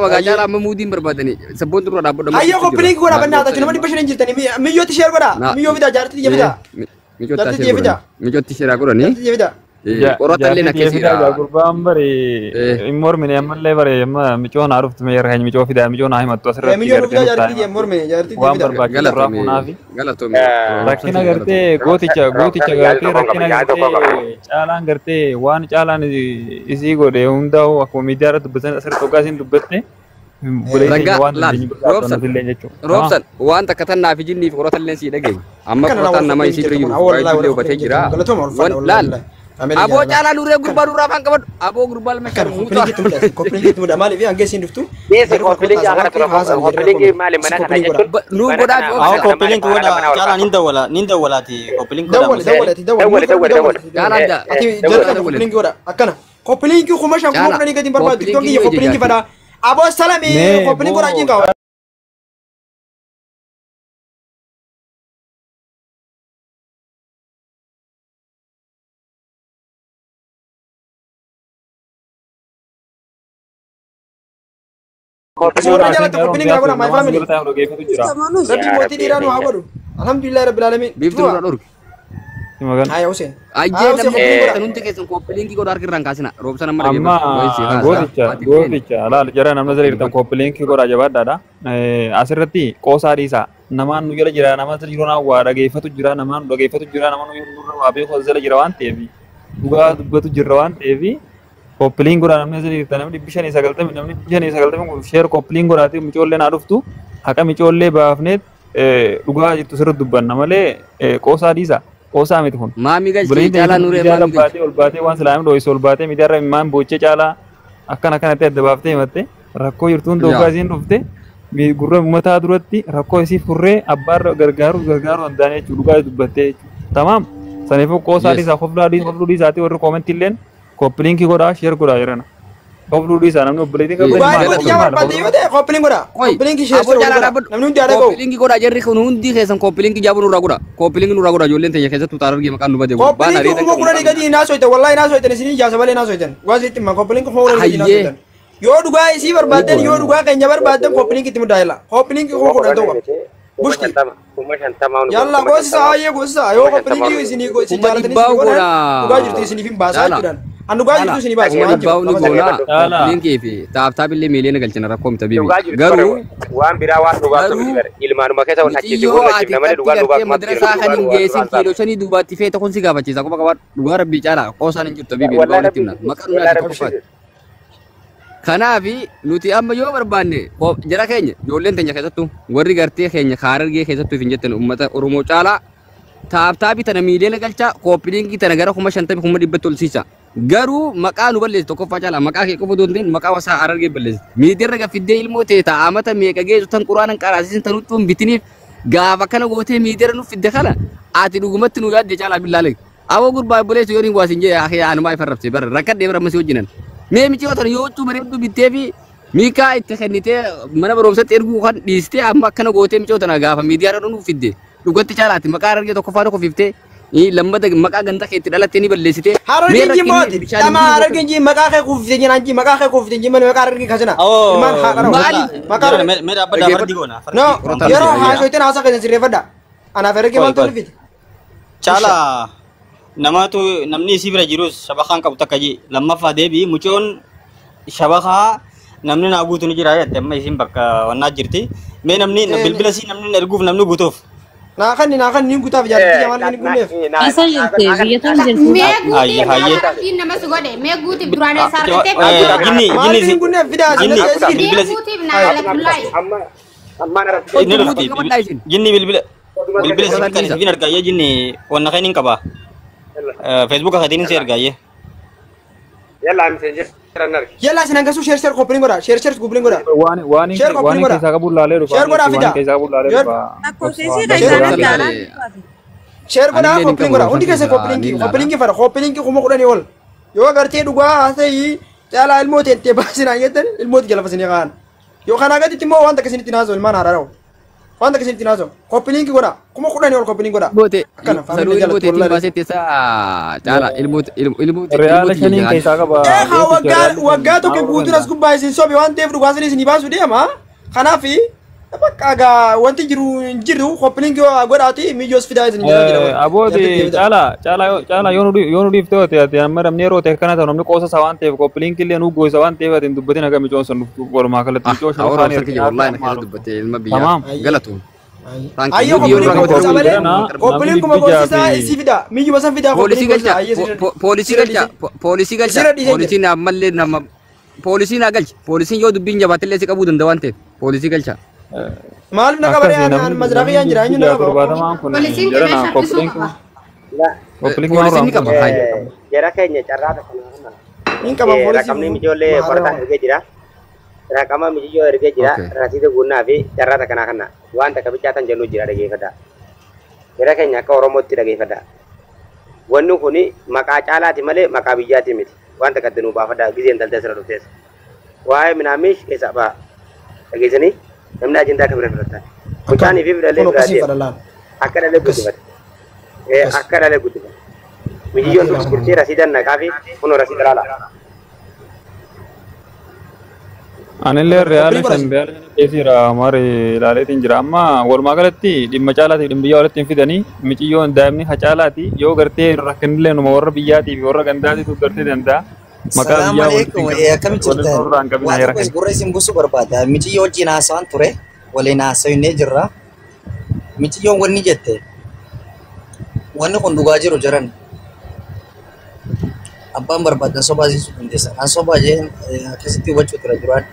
Qaba caalaa amma muudiin barbaadani. Sabboon durra dhaabbadhu. Hayyoo copy link godhaa bannaa tachu nama 500 jirtanii miyyootti share godhaa. Miyyoo fidaa jaartii tiyya fidaa. Miccootti share godhanii. Jaartii tiyya fidaa. Qorata illee akkasiidha. Gurbaan bari hin mormine ammallee bari amma micoon haa dhuftu mee yeroo micoo fidaa micoon haa himattu asirratti. Miyyoo fidaa jaartii tiyya mormine jaartii tiyya waan fidaa. barbaachisu irraa fuunaafi. Galatoome. Rakkina gartee gooticha gooticha gartee rakkina gartee caalaan gartee waan caalaan isii godhe hundaa'u akkuma miidiyaa irratti dubbatan asirratti hoggaa isiin dubbatte Ragaa laal Roobsan Roobsan waan takka tan naaf jinniif qorata illee sii dhageenya. Amma qorataan nama isii bira jiru baay'ee hubatee jira. Laal Aboo caalaa nurree gurbaa nurraa afaan qabadhu. Aboo gurbaa lama Kan shan muuxaa. copy link itti mudaa copy link itti mudaa maaliif hanga isiin dhuftu. Dhiyeessi copy link akkana tura copy link maali mana kana jechuun. Nuu godhaa fi Awo copy link godha caalaa nin dawwala nin dawwalaati copy link godha. Dawwale dawwale dawwale Dawwale dawwale. Caalaa da. Ati jalqaba copy link godha akkana copy link 5,000 10,000 gadi hin barbaadu TikTok kiyya copy link fadhaa. Aboo salami copy link godhaa jiin qaba. Suuraa jalatti copy link godha my family. Rabbi mootii dhiiraa nu haa godhu. Alhamdulillah rabbil alamin. Biiftuu nurraa dhorki. Haya Hussein. Ajjee namni keessan hundi keessan copy link godha harka irraan kaasina. Roobsan amma Amma gooticha gooticha laal jara namna jala jirtan copy link godhaa jabaadhaadha. Asirratti qoosaa dhiisaa. Namaan nu jala jira nama jala jiru waa dhageeffatu jira namaan nu dhageeffatu jira nama nu nurra waa beeku as jala jira waan ta'eef dhugaa dubbatu jirra waan ta'eef copy link godhaa namni jala jirtan namni 590 namni 590 kun share copy link godhaatee micoollee naa dhuftu haqa micoollee baafnee dhugaa jirtu sirriitti dubbanna malee qoosaa dhiisaa. Qoosaa miti kun. Maami galchee caalaa nurree maami galchee. Baatee ol baatee waan silaamii dho'ise ol baatee miidiyaarra immaan boochee caalaa akkana akkanatti adda baaftee himatte rakkoo jirtu hunda hoggaa isiin dhufte gurra uummataa duratti rakkoo isii furree abbaarra gargaaru gargaaru danda'an jechuudha dhugaa dubbattee jechuudha. Tamaam saniifuu qoosaa dhiisaa kofluu dhiisaatii warri koomentii illeen copy link godhaa share godhaa jirana. Kofluu dhiisaa namni obboleettii qabdan Dhugaa mootii barbaadde yoo ta'e copy link godha. Copy link share Aboo caalaa godha. dhaabbadhu. Namni hundi haa dhaga'u. Copy link godhaa jarri kun hundi keessan copy link jaabu nurraa godha. Copy link nurraa godha ijoolleen teenya keessattuu taara argee maqaan nu bade. Copy link 10,000 gadi naa soitan wallahi naa soitan isinii jaasa malee naa soitan. Dhugaa isitti hima copy link 10,000 gadi naa soitan. Yoo dhugaa isii barbaaddan yoo dhugaa keenya barbaaddan copy link itti mudaa jala. Copy link 10,000 ta'u qaba. Bushti. 50,000. Yalla goosisa hayyee goosisa yoo copy link isinii isin jaalatanii isinii godhan dhugaa jirtu isiniif hin baasaa jechuudhaan. An dhugaa jirtu isinii baasa Kuma waan dhibbaa'u ni jiru. goona. Copy link fi taap taap illee miiliyoona galchina rakkoo miti bibi. Garuu waan biraa waan dhugaa miti bare ilmaanuma keessa waan achitti yoo goona ati jibna malee dhugaa dhugaa gartee madrasaa kan hin geessin kiiloo shanii duubaatti feete kun si gaafachiisa qofa qabaadhu dhugaa rabbii caalaa qoosaan hin jirtu bibi dhugaa walitti himna maqaan nu nyaate tokkoffaati. Kanaafi nuti amma yoo barbaanne jara keenya ijoolleen teenya keessattuu warri gartee keenya kaarargee keessattuu hin jettan uummata Oromoo caalaa taap taapii tana miiliyoona galchaa copy link tana gara 50,000 100,000 ol siisa. Garuu maqaa nu balleessi tokkoffaa caalaa maqaa kee qofa osoo hin ta'in maqaa wasaa Harargee balleessi. Miidiyaarra gafiddee ilmoo ta'e taa'amata meeqa geessu tan quraanan qaraasisin tan huccuu hin bitiniif gaafa kana gootee miidiyaarra nuuf fidde kana ati dhugumatti nu yaadde caalaa billaalee. Awoo gurbaa obboleessu yoo hin waasin jee akee anumaa ifa rabsee bara rakkadhee bara ammasii wajjinan. Mee miciyoo tana yoo huccuu bareedduu bittee fi miikaa itti kennitee mana barumsatti erguu kan dhiistee amma akkana gootee miciyoo tana gaafa miidiyaarra nuuf fidde dhugatti caalaati maqaa Harargee tokkoffaa tokko fiftee lammata maqaa ganda keetti dhalattee ni balleessitee. Harargeen jimmooti. Dhama harargeen jimmi maqaa kee kuuftee jiran jimmi maqaa kee kuuftee jimmi maqaa harargeen kasina. Ilmaan haa qara'u. Maqaa Mee dhaabbadhaa fardi goona. No yeroo haasoitan haasaa keessan sirreeffadha. Anaaf harargee maaltu dhufite? Caalaa namaatu namni isii bira jirus shabakaan qabu takka ji lammaffaa deebii mucoon shabakaa namni naa guutu ni jira jette amma isiin bakka wannaa jirti. Mee namni bilbila isii namni erguuf namni guutuuf. Naa kanni naa kanni guutaaf jaartii jamaan inni gunneef. Isa jirti biyya tam jirti. Mee guutiif Hayyee. rabbiin nama si godhe mee guutiif duraan eessa argatte Jinni Maal jinni inni gunneef fidaa jinni asirratti bilbila mee guutiif naa alhamdulillahi. Amma amma ni dhufti jinni bilbila bilbila isii kan isiin argaayyee jinni wanna kan hin qaba. Facebook katiin si argaayyee. Yalla messenger argi. Yalla isin hangasuu share share copy link godha share share copy link godha. Waan waan Share copy waan link godha. keessaa qabu laalee dhufa. Share godhaa fidaa. Waan keessaa qabu laalee Share- dhufa. Lakkoofsa isii caalaa. Share godhaa Anillee copy link godha hundi keessan copy link copy link fara copy link 10,000 ol. Yoo agartee dhugaa haasa'ii caalaa ilmoo teentee baasinaa jettan ilmooti jala fasinii kaan. Yoo kanaa gaditti immoo waan takka isinitti naasoo ilmaan haaraa'u. Waan takka isinitti naasoo. Koppiliinki godha. 10,000 ol koppiliinki godha. Goote Akkana sanuu faamilii ilmoo jalatti teetiin wallahi. baasee teessaa caala ilmoo ilmoo Reyaala shaniin keessaa qaba. Eegaa waggaa waggaa tokko guutuun as gubbaa isin sobe waan ta'eef dhugaa isin isinii baasuu deema. Kanaaf bakka egaa wanti jiru hin jiru koppiliinki godhaati miijoos fidaa isin jala jira. Abooti caala caala caala yoo nu yoo nu dhiiftee ati ati amma namni yeroo ta'e akkana ta'u namni qoosa isaa waan ta'eef koppiliinki illee nu goosa waan ta'eef ati hin dubbatin akka micoon sun dhuftu walumaa kalatti micoo shan Awwaara kaanii sarki wallahi na keessa dubbatte ilma biyyaa Tamaam. galatuun. Ayyoo koppiliinki goosisaa malee koppiliinki kuma goosisaa isii fida miijuma san fidaa Poolisii koppiliinki galcha goosisaa. poolisii galcha poolisii galcha poolisiin ammallee nama poolisii naa galcha poolisiin yoo dubbiin jabaatillee si qabuu danda'a waan ta'eef poolisii galcha. Maaliif na qabare aan mazraaqiyaan jira eenyu na qaba. Torbaatamaan kun Poolisiin jarana qe'ee shaffisuu koppiliinki qaba. koppiliinki Poolisiin ni qaba. Jara keenya carraa kana. Hin qaban poolisii. Raqamni ijoollee qorataa ergee jira. Raqama mijiyyoo ergee jira. Rasiida guunnaa fi carraa kanaa kana waan takka bichaatan jennu jira dhageeffadha. Jara keenya akka Oromootti dhageeffadha. Wanni kuni maqaa caalaati malee maqaa biyyaati miti. Waan takka itti nuu baafadha gizeen daltee sirra dhuftees. Waa'ee minaamish keessa ba'a. Dhageessanii namni ajandaa akka bira fudhatan. Mucaanii fi fidallee Kun biraa akkasiin deema. fadhalaan. Akka dhalee guddifate. Akka dhalee guddifate. Mijiyyoon tun jirtee rasiidan naqaa fi kunoo rasiida laala. Anillee reyaala shan reyaala shan keessiira mari ilaaleetiin jira. Amma walumaa galatti dhimma caalaatiif dhimma biyyaa walitti hin fidanii miciyyoon daa'imni hacaalaati yoo gartee rakkinillee numa warra biyyaatii fi warra gandaatiitu gartee danda'a. Maqaa Salaamu biyyaa walitti alaikum. Akkam walitti jirtan? irraa hin qabin Waa heera tokko gurra isin buusuu barbaada. Miciyyoo wajjin haasawaan ture. Waliin haasawinee jirra. Miciyyoon wanni jette. Wanni kun dhugaa jiru jiran. Abbaan barbaadan sobaa siisuu dandeessa. An sobaa jeen akkasitti hubachuu ture duraan.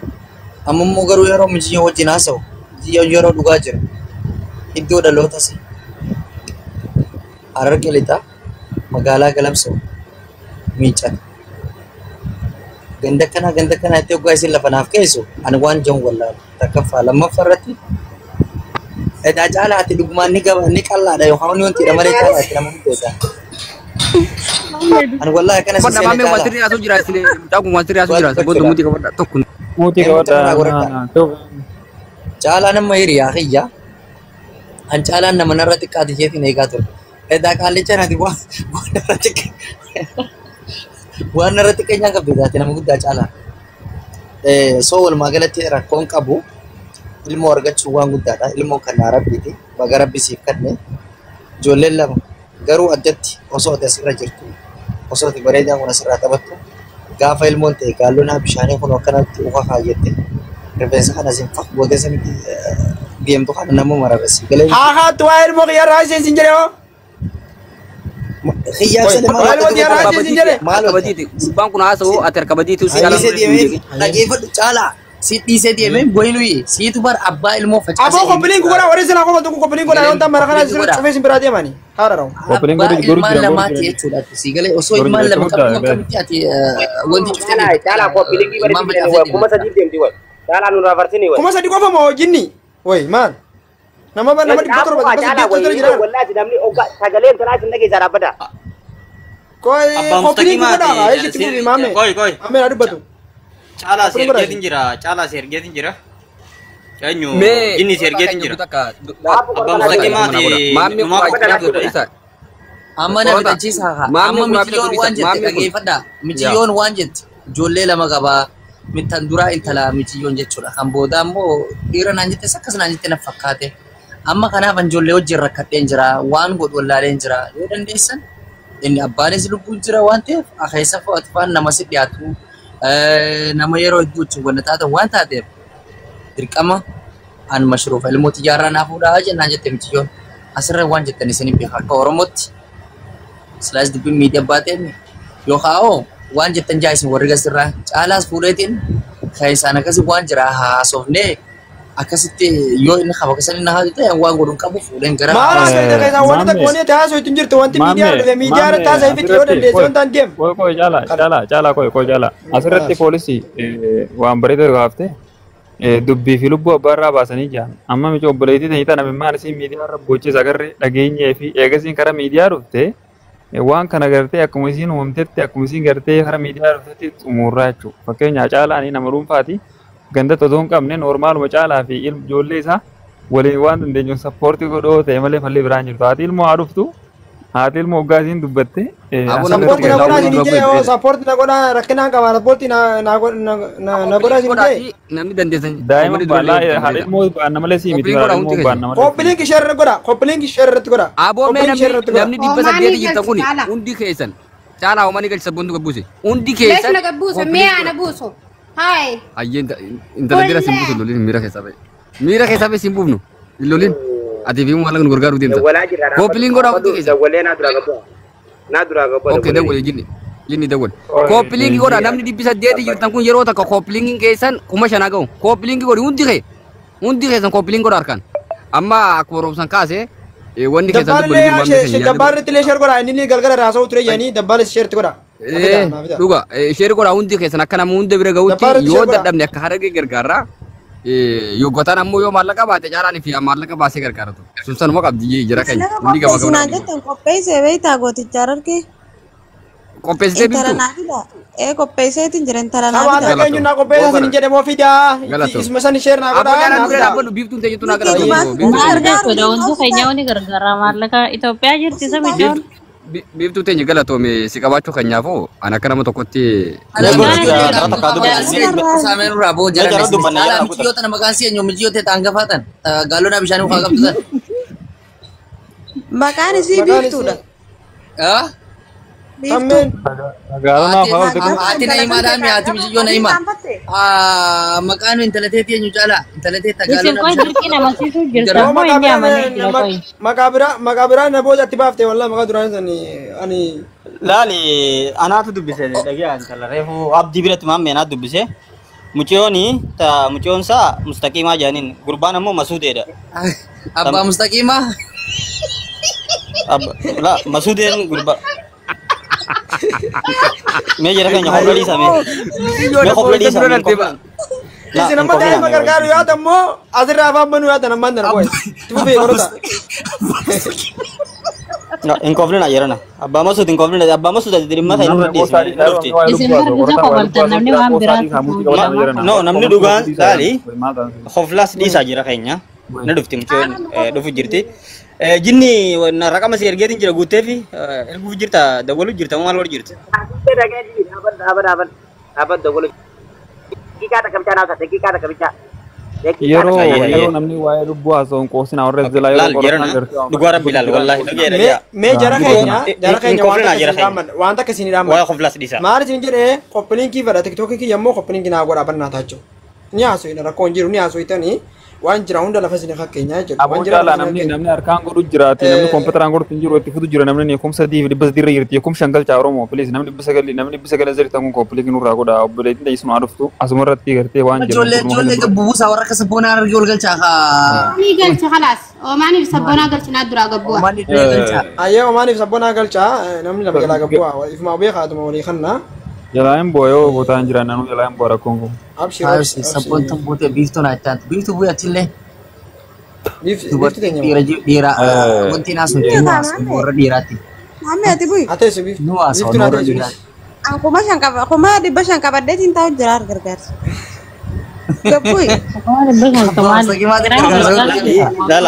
Amma immoo garuu yeroo miciyyoo wajjin haasawu. Miciyyoon yeroo dhugaa jiru. Iddoo dhalootas. Hararge lixaa. Magaalaa Galamsoo. Miiccata. Ganda kana ganda kana itti hoggaa isin lafa naaf keessu ani waan jiru wallaalu takkaffaa lammaffaa irratti edaa caalaa ati dhugumaan ni gaba ni qallaadha yookaan ni wanti malee caalaa ati nama beeka. Ani wallaahi akkana si Qabadha seene maamee waan caalaa. sirrii haasoo jira isin mucaa kun waan sirrii haasoo jira sabboon mutii qabadha tokko. Mutii qabadha. Caalaa nama hiriyaa kiyya. An caalaan nama narra xiqqaati isheetiin eegaa ture. Edaa qaallichaan ati waan narra xiqqaa waan narra xiqqeenyaan qabdu taate nama guddaa caalaa. So walumaa galatti rakkoon qabu ilmoo argachuun waan guddaadha. Ilmoo kan rabbiiti. Baga rabbi siif kenne. Ijoolleen lama garuu addatti osoo ati asirra jirtu osoo ati bareedaa kun asirraa taphattu gaafa ilmoon ta'e gaallonaa bishaanii kun akkanatti uka kaayyette rifeensa kana siin faq gootee samitti deemtu kana nama mararasi. Galee Haa haatu waa'ee ilmoo kiyyaa raasee isin jedhe hoo. Xiyyaaf sani maal Waa'ee ilmoo kiyyaa raasee isin jedhe. Maal Gurbaan kun haasa'u ati harka badiitu si Dhiisee deemee dhageeffadhu caalaa si dhiisee deemee goynuyi siitu bar abbaa ilmoo facaasee. Aboo koppiliin godhaa warri silaa qofa tokko koppiliin godhaa yoo ta'an mara kana sirra cufee isin biraa deemani. Haara rawu. Koppiliin Abbaa godhu goru ilmaan jira goru lamaati jira. jechuudha. Si galee osoo Goru ilmaan jira lama guddaa qabdu akkamitti ati wanti cuftee Caalaa koppiliinki ilmaan walitti facaasee fidanii kuma sadiif deemti wayi. Caalaa nurraa farsini wayi. 3,000 qofa moo jinni? Wayi maal? Nama nama 700 Caalaa 800 jira. wallahi namni oggaa sagaleen tanaa isin dhageessaa dhaabbata. Koy Abbaan koppiliin Mustaqimaati. godhaa eegitti fufi maame. Qoy qoy. Maame haa dubbatu. Caalaa si Koppiliin godhaa. ergeetiin jira. Caalaa si ergeetiin jira. Eenyu Mee jinni si ergeetiin jira. Abbaan Mustaqimaati. Maamni Numaa kun qofa isa. Amma na fitachiisa haa. Maamni Amma kun miciyyoon waan jette maamni kun. dhageeffadha. Miciyyoon waan jette ijoollee lama qabaa. Mittan duraa intala miciyyoon jechuudha. Kan booda immoo dhiira naan jettes akkas naan jette na fakkaate. Amma kanaaf an ijoollee wajjin rakkadheen jira. Waan godhu wallaaleen jira. Yoo dandeessan inni abbaanis lubbuun jira waan ta'eef akeessa fo'atu faan nama si dhiyaatu nama yeroo hedduu wajjin wanna taatan waan taateef dirqama an mashruufa ilmoo xiyyaarraa naa fuudhaa jennaan jette miciyyoon. Asirra waan jettan isin beeka akka Oromootti. Silaas dubbiin miidhaa baateen yookaan hoo waan jettan jaa isin warri gasirraa caalaas fuudheetiin kan isaan akkasii waan jira haasofnee akkasitti yoo inni qaba akkasii inni haasofte ta'e waan godhuun qabu fuudheen gara Maal haasofte keessaa wanti takka wanti ati haasoftu hin jirtu wanti miidiyaa dhufe miidiyaa irratti haasa'e fixi yoo dandeesse yoo ta'an deem. Qoy qoy caalaa caalaa caalaa qoy qoy caalaa asirratti poolisii waan bareedaa gaafte dubbii fi lubbuu abbaa irraa baasanii jiran amma mici obboleettii ta'anii tana mimmaan isiin miidiyaa irra booccis agarre dhageenyee fi eegasiin karaa miidiyaa dhufte waan kana gartee akkuma isiin uumamtetti akkuma isiin gartee karaa miidiyaa dhuftetti xumurraa jechuudha. Fakkeenyaaf caalaan nama dhuunfaati ganda otoo hin qabne noormaaluma caalaa fi ijoollee isaa Waliin waan dandeenyu sappoortii godhoo ta'e malee falli biraan jirtu. Haati ilmoo haa dhuftu. Haati ilmoo hoggaasiin dubbatte. Sappoortii na godhaa isin jee oo sappoortii na godhaa rakkinaan qaba sappoortii na godhaa isin jee. Namni dandeessan. Daa'ima balaa haadha ilmoo baanna malee sii miti haadha ilmoo baanna malee. Koppiliinki sheer irratti godhaa koppiliinki sheer irratti godhaa. Aboo mee namni 800 jirtan kuni hundi keessan caalaa hoomanii galchi sabboontu gabbuuse hundi keessan. Lees na gabbuuse mee ana buusu. Haay. Ayyee intala bira siin buusu loliin miira keessaa ba'e. Miira keessaa ba'e siin buufnu loliin. Ati fi maal nu gargaaru deemta. Koppiliin godhaa hundi keessan. Dawwalee naa duraa gabbu'a. Naa duraa gabbu'a. Okay dawwalee jinni. Jinni dawwale. Koppiliingi godhaa namni 800 jirtan kun yeroo takka koppiliingiin keessan 5,000 ga'u. Koppiliingi godhi hundi kee. Hundi keessan koppiliin godhaa harkaan. Amma akkuma roobsan kaase wanni keessan dubbanni jiru maamilli keenya. Dabbaarri illee sheer godhaa inni galgala raasa'u ture jedhanii dabbaarri sheerti godhaa. Dhuga sheer godhaa hundi keessan akka nama hunda bira ga'utti yoo dadhabne akka harargee gargaarraa. Yoggotaan ammoo yoo maallaqa baate caalaan fi maallaqa baasee gargaaratu. Sun sanuma qabdi jira keenya. Hundi gaba gaba. Jettan qopheessee beektaa gooticha harargee. Qopheessitee biiftuu? Ee qopheesseetiin jira intala naa fida. Hawaasa keenya naa qopheessa isin jedhe moo fidaa. Isuma san sheer naa godhaa. Abbo caalaan dura dhaabbadhu biiftuun ta'e jettu naa galatu. Hundi keenya wani gargaara maallaqa Itoophiyaa jirti isa mijoon. Biiftuu teenya galatoome si qabaachuu keenyaafuu an akka nama tokkotti. Saameen irraa boo jara caalaa michiyyoota nama maqaan si eenyu michiyyoota ta'an gafaatan gaalonaa bishaanii ufaa qabdu tan. Maqaan isii biiftuudha. Haati Na'imaa dhaami haati michiyyoo Na'imaa. Maqaan intala teetii eenyu caalaa intala teetta gaalonaa bishaanii. Isin qoy dirqii namasiisuu jirta moo inni amanee jira qoy. Maqaa biraa na booda itti baaftee walaa maqaa duraan sani ani. Laali anaatu dubbise dhagaa intala reefu abdii biratti maammee anaatu dubbise. Mucayyooni ta mucayyoon isaa mustaqiimaa jedhaniin gurbaan ammoo masuudeedha. Abbaa mustaqiimaa. La masuudeen gurbaa. Mee jara keenya hobla dhiisaa mee. Mee hobla dhiisaa mee. Isin amma daa'ima gargaaru yaada immoo asirraa afaan banuu yaada ammaan tana qo'e. Itti fufee qorota. Hin koflina jedhana. Abbaa Masuud hin koflina. Abbaa Masuud ati dhimma ta'e nurra dhiisi. Isin harkisa kofaltan namni waan biraatti. No namni dhugaan laali koflaas dhiisaa jira keenya. Na dhufti mucayyoon dhufu jirti. Jinni raqama si ergeetiin jira guuttee fi erguuf jirta dawwaluuf jirta maal godhu jirta. Yeroo yeroo namni waa'ee lubbuu haasa'uun qoosina warra jalaa yeroo qorataan gartuu. Dhugaa rabbi ilaal wallaahi dhagee dhagee. Mee jara keenya waan takka isin hidhaman. Waa'ee koflaas dhiisa. Maal isin jedhee koppiliinkii fedha tiktookii kiyya immoo koppiliinkii naa godhaa bannaa taachuu. Ni haasofina rakkoo hin jiru ni haasofitanii waan jira hunda lafa isin fakkeenyaa jechuudha. Aboo caalaa namni namni harkaan godhu jiraati namni kompiitaraan godhu hin jiru itti futu jira namni 3300 irra jirti 5000 galchaa Oromoo please namni 900 namni 900 jirtan kun koppiliinkii nurraa godha obboleettiin ta'e isuma dhuftu asuma irratti gartee waan jiru. Ijoollee ijoollee gabbuusaa warra akka sabboonaa argee ol galchaa haa. Ni galcha khalaas. Omaaniif sabboonaa galchinaa duraa gabbu'a. Ayyee omaaniif sabboonaa galchaa namni lama jalaa gabbu'a ifuma beekaatuma walii kannaa. Jalaan booyoo bootaan jiran nanuu jalaan boo rakkoon kun. Abshir sabboon tun buutee biiftuu naa itti biiftuu bu'ee atillee. Biiftuu dhiira dhiira wanti naa sun nu haasa'u warra dhiiraatti. Maammi ati bu'i. Ateessu biiftuu. Nu haasa'u warra dhiiraatti. An 5,000 qaba 500,000 qabadheetiin taa'u jira gargaarsa. Gabbu'i.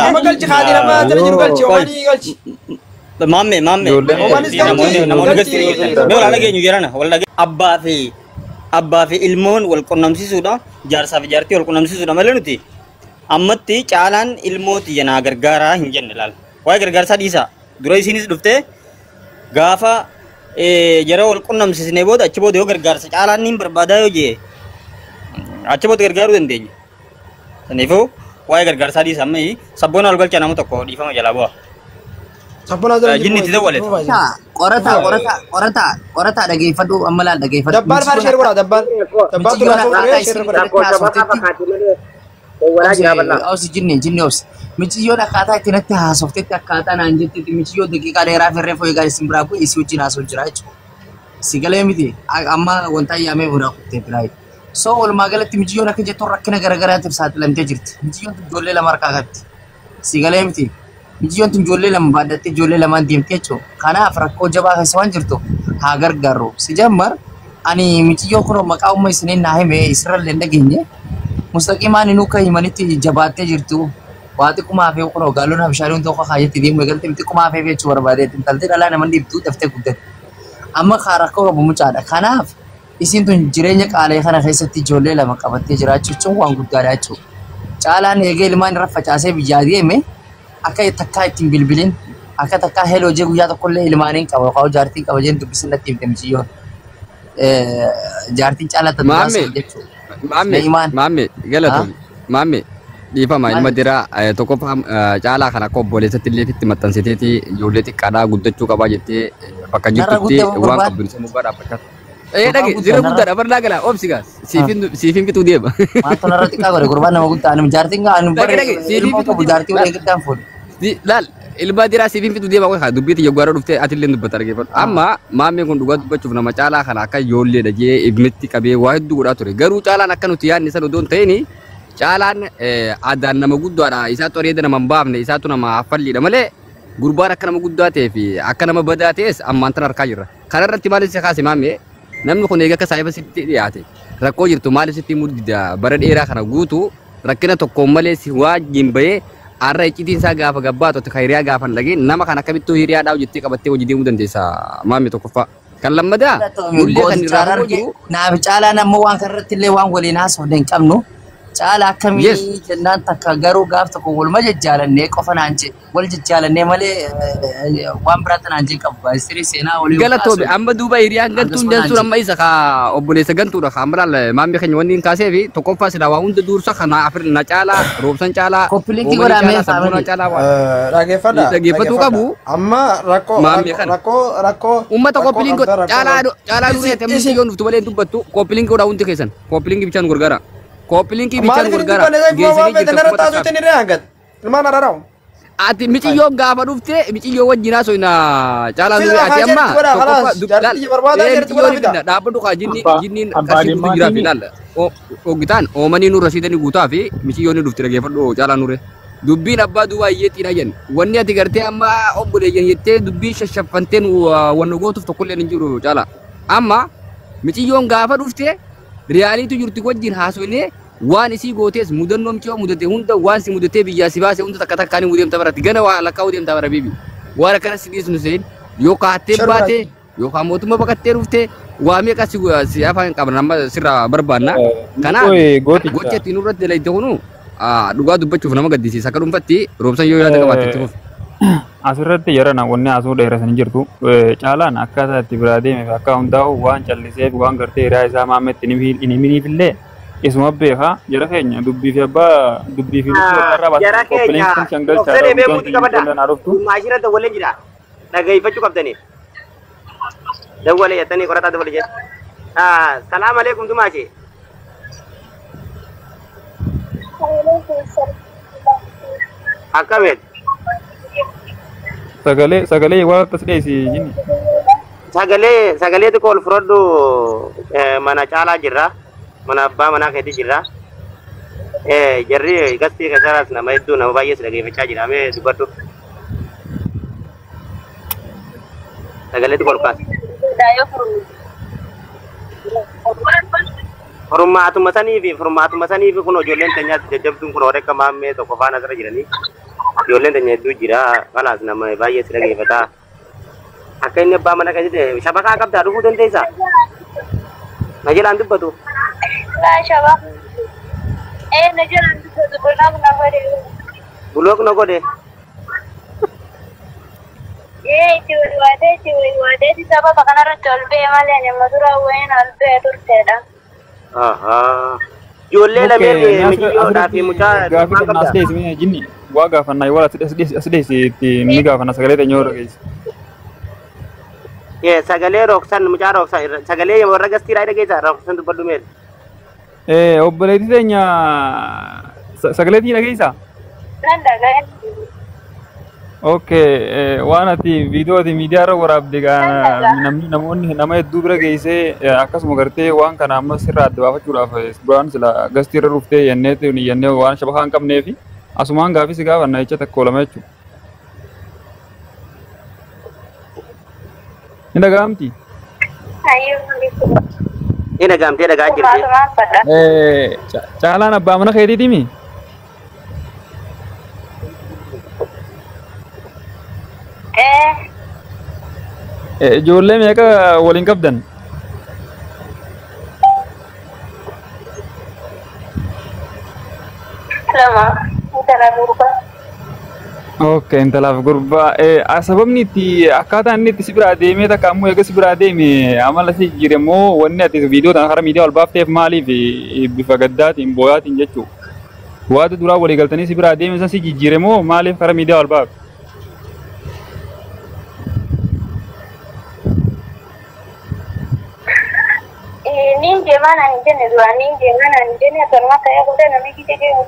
Amma galchi haati nama jala jiru galchi omaanii galchi. Maamme maamme namoonni gasti mee wal dhageenyu jedhana wal dhageenyu abbaa fi ilmoon wal qunnamsiisuudha jaarsaa fi jaartii wal qunnamsiisuudha malee nuti ammatti caalaan ilmooti jenaa gargaaraa hin jenne laal waa'ee gargaarsaa dhiisaa dura isiinis dhuftee gaafa jara wal qunnamsiisnee booda achi booda yoo gargaarsa caalaan ni barbaadaa yoo jee achi booda gargaaruu dandeenya saniifuu waa'ee gargaarsaa dhiisaa amma sabboona wal galchaa nama tokko dhiifama jalaa bu'a. Sabboonaa jala Jinni itti dawwale. Qorataa qorataa qorataa qorataa dhageeffadhu amma laal dhageeffadhu. Dabbaal maal sheer godhaa dabbaal. Dabbaal turaa suuree sheer godhaa. Obsi jinni jinni obsi. Miciyyoon akkaataa itti natti haasoftetti akkaataa naan jettetti miciyyoo daqiiqaa dheeraa ferree fooyyee gaarii isin biraa bu'e isii wajjin haasoo jira jechuudha. Si galee miti amma wanta yaamee biraa kuttee biraa. So walumaa galatti miciyyoon akka jettu rakkina garaagaraatiif saaxilamtee jirti. Miciyyoon ijoollee lama harkaa qabdi. Si galee miti. Miciyyoon tun ijoollee lama baadhattee ijoollee lamaan deemtee jechuudha. Kanaaf rakkoo jabaa keessa waan jirtu haa gargaarru. Si jammar ani miciyyoo kun maqaa umma isiniin naa hime isirrallee hin dhageenye. Mustaqimaan inuu akka himanitti jabaattee jirtu. Waa xiqqumaa fi kunoo gaalloon habshaalee hundi tokko kaayetti deemu eegalte xiqqumaa fi jechuu barbaadeetti intalti dhalaa nama dhiibtuu daftee guddate. Amma kaa rakkoo qabu mucaadha. Kanaaf isiin tun jireenya qaalee kana keessatti ijoollee lama qabattee jiraachuu jechuun waan guddaadha jechuudha. Caalaan eegee ilmaan irra facaasee biyyaa deeme akka takkaa ittiin bilbilin akka takkaa heloo jee guyyaa tokkollee ilmaaniin qaba yookaan jaartiin qaba jeen dubbisin natti himte miciyyoon. Jaartiin caalaa tan duraa Maamme sun jechuudha. maamme Na'imaan. maamme galatoomi maamme dhiifama ilma diraa tokkoffaa caalaa kana akka obboleessatti illee itti maxxansiteeti ijoollee xiqqaadhaa guddachuu qabaa jettee bakka Narra jirtutti guddaa waan gurbaan. qabdu isa mugaa dhaabbachaa. Ee Gurbaan dhage guddaa zira narra. guddaadha barnaa gala obsi gaas siifin fixuu deema. Maaltu narra xiqqaa godhe gurbaan nama guddaa ani jaartiin gaa ani Dhage bare dhage siifin ilmoo fixuu qabu deema. jaartii Laal waliin giddaan fuudhe. Laal ilma diraa siifin fixuu deema qofa dubbii xiyya gwaara dhuftee ati illee dubbata argeeffadhu. Amma maammeen kun dhugaa dubbachuuf nama caalaa kana akka ijoolleedha jee ibnitti qabee waa hedduu godhaa ture. Garuu caalaan akka nuti yaadne sana odoo hin ta'in caalaan aadaan nama guddaadha. Isaatu areeda nama hin baafne isaatu nama affalliidha malee gurbaan akka nama guddaa ta'ee fi akka nama badaa ta'es ammaan tana harkaa jirra. Kana irratti maaliif si kaase maammee namni kun eega akka saayiba sitti dhiyaate rakkoo jirtu maaliif sitti muddida bara dheeraa kana guutuu rakkina tokkoon malee si wajjin bahee har'a iccitiin isaa gaafa gabbaatu ati hiriyaa gaafa hin dhageen nama kana akkamittuu hiriyaa dhaa'u jettee qabattee hojii deemuu dandeessa maammee tokkoffaa. Kan lammadaa nullee kan Gooticha irraa fagoo arge jiru naaf caalaan ammoo waan kanarratti illee waan waliin haasofne hin qabnu. Caala akkamii yes jennaan takka garuu gaaf tokko waluma jajjaalannee qofa naan jedhe wal jajjaalannee malee waan biraatti naan jee qabu. Istirii seenaa walii galatoomi kaasuu amma duuba hiriyaan gantuun akkasuma naan dansuun jedhe. amma isa ka obboleessa gantuudha ka amma laal maammee keenya wanni hin kaasee fi tokkoffaa silaa waa hunda dursa kana afir na caalaa roobsan caalaa Koppilinkii oomanii godhamee caalaa sabboonaa faamilii. caalaa waa Dhaggeeffadha dhaggeeffatuu dhaggeeffadha. qabu Amma rakkoo maammee rakkoo kana. rakkoo rakkoo Uummata rakkoo koppiliin qabda rakkoo caalaa caalaa Isin duree tamni isin yoon dhuftu malee hin dubbattu koppiliin godhaa hundi keessan koppiliin bichaan gargaara koppiliin bichaan maaliif hin gargaara dubbanne san geessanii waan feetan jirtan irra kuma taasuu takkaaf. ittiin irree hangat. Ilmaan araramu. Ati miciyyoon gaafa dhufte miciyyoo wajjin haasofna caalaa Fida duree ati haa amma jedhu godhaa tokkoffaa khalaas laal jaartii barbaadaa ee jedhu miciyyoo godhaa ni fida. fidna dhaabbadhu kaa jinni Abbaa jinniin abbaa qarshii guutuu jiraa fi dhimmaatiini laal ogitaan oomanii nurra siidanii guutaa fi miciyyoon ni dhufti dhageeffadhu caalaa nurre. Dubbiin abbaa duubaa hiyyeettiidha jenna. Wanni ati gartee amma obboleeyyan jettee dubbii shashaffanteen wanna gootuuf tokkollee hin jiru caalaa. Amma miciyyoon gaafa dhufte riyaaliitu jirti wajjin haasofnee waan isii gootees mudannoo miciyoo mudate hunda waan si mudatee biyyaa si baase hunda takka takkaan deemta baratti gana waa lakkaa'uu deemta bara bibi. Waan akkana si dhiisnu seen yoo kaattee Sharmaa baate yookaan mootummaa baqattee dhufte waa meeqa si si afaan qabna amma sirraa barbaanna. Kanaaf Qoy gooticha. gocha ittiin nurratti dalagde kunu dhugaa dubbachuuf nama gaddisiisa akka dhuunfatti roobsan yoo yaada qabaatte itti fufi. Asirratti yeroo wanni asuu dheerasan hin jirtu. Caalaan akkaataa itti biraa deeme fi akka hundaa'u waan calliseef waan gartee hiriyaa isaa maammetti hin himiniif illee isuma beekaa jara keenya dubbii fi abbaa dubbii fi lubbuu irraa Jara baasanii qophiileen keenya kun shangalchaadha obsee mucaan beekuuti tun qabadha. ijoolleen haa dhuftu. Maashina dawwalee jira. Dhageeffachuu qabdanii. Dawwalee jettanii qorataa dawwalee jedhu. Salaam aleekum Dumaashee. Akkamiin Sagalee sagalee waan akkas dhiyeessi jinni. sagalee sagalee xiqqoo ol fudhadhu mana caalaa jirra. Mana abbaa manaa keetii jirra. Jarri gastii keessaraas nama hedduu nama baay'ee si dhageeffachaa jira. Mee dubbadhu. Sagalee xiqqoo ol kaasi. Furmaatuma sanii fi kun ijoolleen teenyaas jajjabduun kun warra akka maammee tokko faana asirra jiranii. Ijoolleen teenya hedduu jira. Kanaas nama baay'ee si dhageeffata. Akka inni abbaa mana keessatti shabakaa qabdaa dhufuu dandeessaa? Na jalaan dubbatu. Bulook na godhe. Ahaa. Ijoollee lameen mijiyyoodhaa fi Asirratti mucaa gaafii maal kana as qabdaa? dhiyeessi mee jinni waa gaafannaa waan as dhiyeessi itti ni gaafanna sagalee teenya yoo dhageessi. Sagalee rooksan mucaa rooksan sagalee warra gastiidhaa dhageessaa rooksan dubbadhu mee. Obboleettii teenya sagalee teenya dhageessaa? Okay, waan ati viidiyoo ati miidiyaa irra waraabde namni namoonni nama hedduu bira geessee akkasuma gartee waan kana amma sirraa adda baafachuudhaaf duraan sila gastii irra dhuftee jennee jennee waan shabakaa hin qabnee fi asumaan gaafii si gaafanna jecha takka oolama jechuudha. Ni dhaga'amti? Ni dhaga'amtee dhagaa jirti. Caalaan abbaa mana keetiiti mi? Ijoollee meeqa waliin qabdan? Lama. Intala gurbaa. Okay, intalaaf gurbaa. Sababni itti akkaataa inni itti si biraa deemee takka ammoo eega si biraa deeme amala si jijjiire immoo wanni ati viidiyoo tana karaa miidiyaa ol baafteef maaliif bifa gaddaatiin booyaatiin jechuu? Waata duraa walii galtanii si biraa deeme san si jijjiire moo maaliif karaa miidiyaa ol baafte? Niin deemaa naan hin jenne duraan niin deemaa naan hin jenne akkanuma ta'ee booda namni kite deemu.